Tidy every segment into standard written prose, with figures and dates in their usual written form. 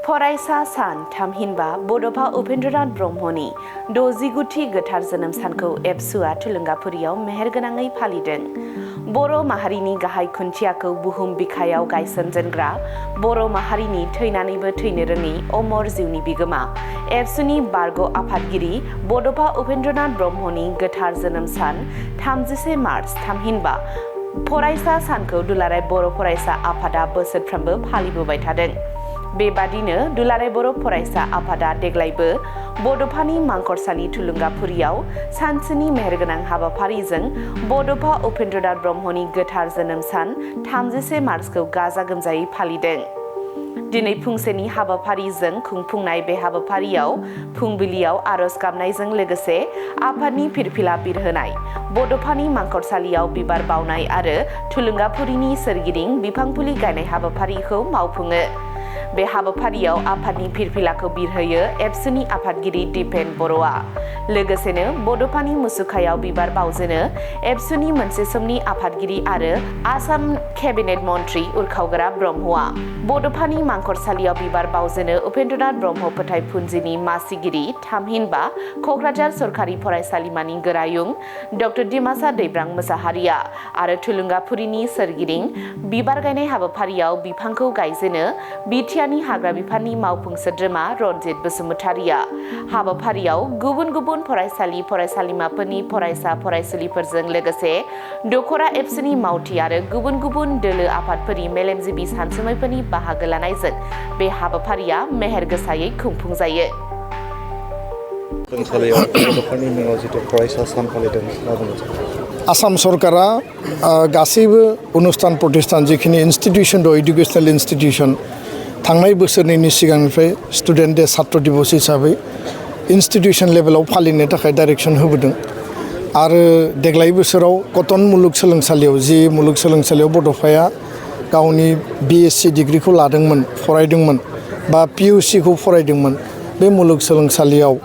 फरायसा सान थामहिनबा बड'प उपेन्द्रनाथ ब्रह्मनि 60थि गोथार जोनोम सानखौ एबसुआ थुलुंगाफुरियाव मेहेरगोनाङै फालिदों। बर' माहारिनि गाहाय खुन्थियाखौ बुहुम बिखायाव गायसनजेनग्रा बर' माहारिनि थैनानैबो थैनो रोङै अमर जिउनि बिगोमा एबसुनि बारग' आफादगिरि बड'प उपेन्द्रनाथ ब्रह्मनि गोथार जोनोम सान 31 मार्च थामहिनबा फरायसा सानखौ दुलाराय बर' फरायसा आफादा बोसोरफ्रोमबो फालिबोबाय थादों। बेबादिनो दुलाराय बर' फरायसा आफादा देग्लायबो बड'फानि मांखरसालि थुलुंगाफुरियाव सानसेनि मेहेरगोनां हाबाफारिजों बड'प उपेन्द्रनाथ ब्रह्मनि गोथार जोनोम सान 31 मार्चखौ गाजा गोमजायै फालिदों। दिनै फुंसेनि हाबाफारिजों खुंफुंनाय बे हाबाफारियाव फुंबिलियाव आरज गाबनायजों लोगोसे आफादनि फिरफिला बिरहोनाय, बड'फानि मांखरसालियाव बिबार बावनाय आरो थुलुंगाफुरिनि सोरगिदिं बिफां फुलि गायनाय हाबाफारिखौ मावफुङो। बे हाबाफारियाव आफादनि फिरफिलाखौ बिरहोयो एबसुनि आफादगिरि दिपेन बर'आ। लोगोसेनो बड'फानि मुसुखायाव बिबार बावजेनो एबसुनि मोनसे समनि आफादगिरि आरो आसाम केबिनेट मन्त्रि उरखावग्रा ब्रह्मआ। बड'फानि मांखरसालियाव बिबार बावजेनो उपेन्द्रनाथ ब्रह्म फोथायफुनजिनि मासिगिरि थामहिनबा क'क्राझार सरकारि फरायसालिमानि गोरायुं डक्टर डिमासा दैब्रां मोसाहारिया आरो थुलुंगाफुरिनि सोरगिदिं बिबार गायनाय हाबाफारियाव बिफांखौ गायजेनो बिटिआरनि हाग्रा बिफाननि मावफुं सोद्रोमा रनजित बसुमतारिया। हाबाफारियाव गुबुन गुबुन फरायसालि फरायसालिमाफोरनि फरायसा फरायसुलिफोरजों लोगोसे दखरा एबसुनि मावथि आरो गुबुन गुबुन दोलो आफादफोरनि मेलेमजिबि सानसुमैफोरनि बाहागो लानायजों बे हाबाफारिया मेहेर गोसायै खुंफुंजायो। आसाम सरकारा गासैबो अनुस्थान प्रतिष्ठान जिखिनि इन्स्टिटिउसन दं इडुकेसनेल इन्स्टिटिउसन थांनाय बोसोरनैनि सिगांनिफ्राय स्टुडेन्ट डे छात्र दिवस हिसाबै इन्स्टिटिउसन लेभेलाव फालिनो थाखाय डाइरेक्सन होबोदों आरो देग्लाय बोसोराव कटन मुलुगसोलोंसालियाव जि मुलुगसोलोंसालियाव बड'फाया गावनि बिएससि डिग्रिखौ लादोंमोन फरायदोंमोन बा पिइउसिखौ फरायदोंमोन बे मुलुगसोलोंसालियाव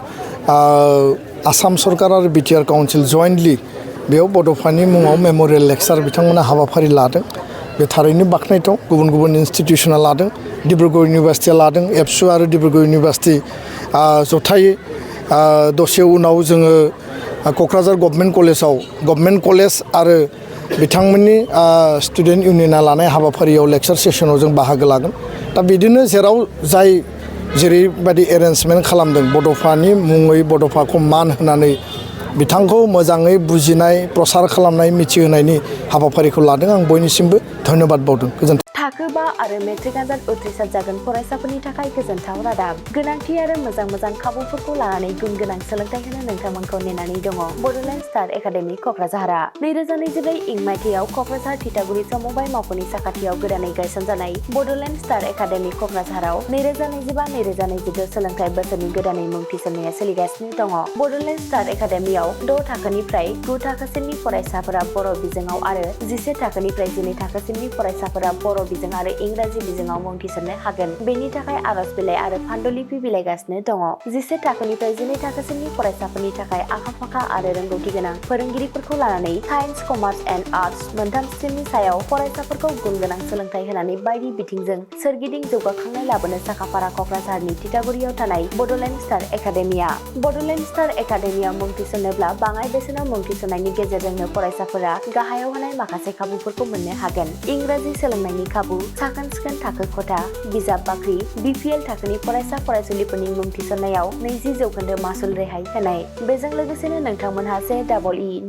आसाम सरकार आरो बिटिआर काउन्सिल जयेन्टलि बेयाव बड'फानि मुङाव मेम'रियेल लेक्सार बिथांमोना हाबाफारि लादों। बे थारैनो बाख्नायथाव। गुबुन गुबुन इन्स्टिटिउसना लादों, डिब्रुगड़ इउनिभार्सिटिया लादों, एबसु आरो डिब्रुगड़ इउनिभार्सिटि जथायै दसे उनाव जोङो क'क्राझार गभर्नमेन्ट कलेज आरो बिथांमोननि स्टुडेन्ट इउनियना लानाय हाबाफारियाव लेक्सार सेसनाव जों बाहागो लागोन। दा बिदिनो जेराव जाय जेरैबायदि एरेन्जमेन्ट खालामदों बड'फानि मुङै बड'फाखौ मान होनानै बिथांखौ मोजाङै बुजिनाय प्रसार खालामनाय मिथिहोनायनि हाबाफारिखौ लादों। आं बयनिसिमबो धन्यबाद बावदों। गोजोन्थों। थाखो 5 आरो मेट्रिक आनजाद उथ्रिसार जागोन फरायसाफोरनि थाखाय गोजोनथाव रादाब। गोनांथि आरो मोजां खाबुफोरखौ लानानै गुन गोनां सोलोंथाइ होनो नोंथांमोनखौ नेनानै दङ बड'लेण्ड स्टार एकाडेमि क'क्राझारआ। 2024 इं मायथाइयाव क'क्राझार थिथागुरि समबाय मावख'नि साखाथियाव गोदानै गायसनजानाय बड'लेण्ड स्टार एकाडेमि क'क्राझाराव 2025-2022 सोलोंथाइ बोसोरनि गोदानै मुं थिसननाया सोलिगासिनो दङ। बड'लेण्ड स्टार एकाडेमियाव 6 थाखोनिफ्राय 9 थाखोसिमनि फरायसाफोरा बर' बिजोङाव आरो 11 थाखोनिफ्राय 12 थाखोसिमनि फरायसाफोरा बर' बिजों आरो इंराजि बिजोङाव मुं थिसननो हागोन। बेनि थाखाय आरज बिलाइ आरो पान्डुलिपि बिलाइगासिनो दङ। 11 थाखोनिफ्राय 12 थाखोसिमनि फरायसाफोरनि थाखाय आखा-फाखा आरो रोंगौथि गोनां फोरोंगिरिफोरखौ लानानै साइन्स, कमार्स एन्ड आर्टस मोनथाम स्ट्रिमनि सायाव फरायसाफोरखौ गुन गोनां सोलोंथाइ होनानै बायदि बिथिंजों सोरगिदिं जौगाखांनाय लाबोनो साखाफारा क'क्राझारनि थिथागुरियाव थानाय बड'लेण्ड स्टार एकाडेमिया। बड'लेण्ड स्टार एकाडेमियाव मुं थिसननोब्ला बाङाय बेसेनाव मुं थिसननायनि गेजेरजोंनो फरायसाफोरा गाहायाव होनाय माखासे खाबुफोरखौ मोननो हागोन। इंराजि सोलोंनायनि खाबु, साखोन-सिखोन थाखो खथा, बिजाब बाख्रि, बिपिएल थाखोनि फरायसा फरायसुलिफोरनि मुं थिसननायाव 20% मासुल रेहाय होनाय। बेजों लोगोसेनो नोंथांमोनहा JEE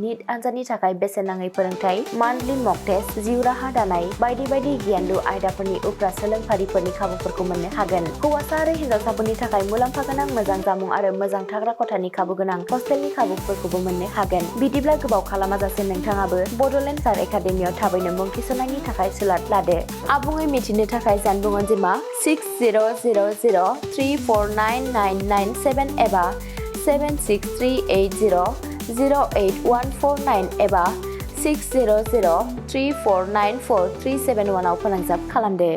नीट आनजादनि थाखाय बेसेन नाङै फोरोंथाय, मान्थलि मक टेस्ट, जिउ राहा दानाय बायदि गियानलु आयदाफोरनि उफ्रा सोलोंफारिफोरनि खाबुफोरखौ मोननो हागोन। हौवासा आरो हिन्जावसाफोरनि थाखाय मुलाम्फा गोनां मोजां जामुं आरो मोजां थाग्रा खथानि खाबु गोनां हस्टेलनि खाबुफोरखौबो मोननो हागोन। बिदिब्ला गोबाव खालामाजासे नोंथाङाबो बड'लेण्ड स्टार एकाडेमियाव थाबैनो मुं थिसननायनि थाखाय सुलाद लादो। आबुङै मिथिनो थाखाय जानबुं अनजिमा 6000349997 एबा 7638008149 एबा 6003494371 आव फोनांजाब खालामदो।